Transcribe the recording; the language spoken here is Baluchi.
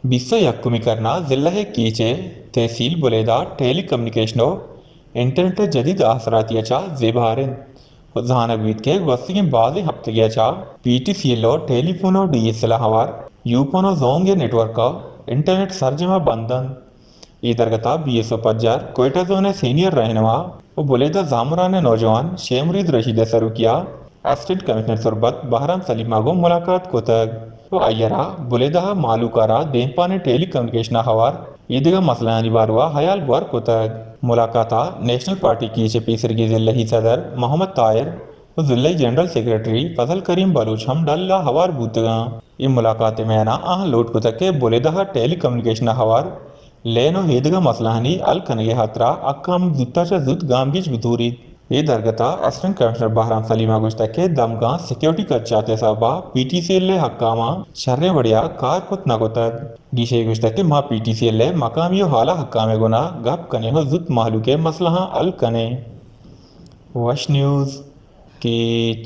بیست ءُ یکمی کرن ءَ ضلع ءِ کیچ ءِ تحصیل بلیدہ ٹیلی کمیونیکیشن ءُ انٹرنیٹ ءِ جدید آسراتی ءَ چہ زیبہار انت۔ زانگ بیت کہ گوستگیں بازیں ہپتگے ءَ چہ پی ٹی سی ایل ءُ ٹیلی فون ءُ ڈی ایس ایل ءَ ہوار یوپون ءُ زونگ ءِ نیٹ ورک ءُ انٹرنیٹ سرجم ءَ بند انت۔ اے درگت ءَ بی ایس او پجار کوئٹہ زون ءِ سینئر رہنما ءُ بلیدہ زامران ءِ نوجوان شے مرید رشید ءِ سروکی ءَ اسسٹنٹ کمشنر تربت بہرام سلیم ءَ گوں ملاقات کتگ ءُ آئی ءَ را بلیدہ ءِ مہلوک ءَ را دیمپان ءِ ٹیلی کمیونیکیشن ءَ ہوار ایدگہ مسئلہانی باروا ہیال گور کتگ۔ ملاقات ءَ نیشنل پارٹی کیچ ءِ پیسرگیں ضلعی صدر محمد طاہر ءُ ضلعی جنرل سیکرٹری فضل کریم بلوچ ہم ڈل ءَ ہوار بوتگاں۔ اے ملاقات ءِ میان ءَ آہاں لوٹ کتگ کہ بلیدہ ءِ ٹیلی کمیونیکیشن ءَ ہوار لین ءُ ایدگہ مسئلہانی حل کنگ ءِ ہاترا حکام زوت ءَ چہ زوت گامگیج بزوریت۔ اے درگت ءَ اسسٹنٹ کمشنر بہرام سلیم ءَ گوشتگ کہ دمگاں سیکورٹی خدشات ءِ سبب ءَ پی ٹی سی ایل ءِ حکاماں شریں وڑے ءَ کار کت نہ کتگ۔ گیش ءَ گوشتگ کہ ما پی ٹی سی ایل ءِ مقامی ءُ اعلی حکام ءِ گون ءَ گپ کنیں ءُ زوت مہلوک ءِ مسئلہاں حل کنیں۔ وش نیوز، کیچ۔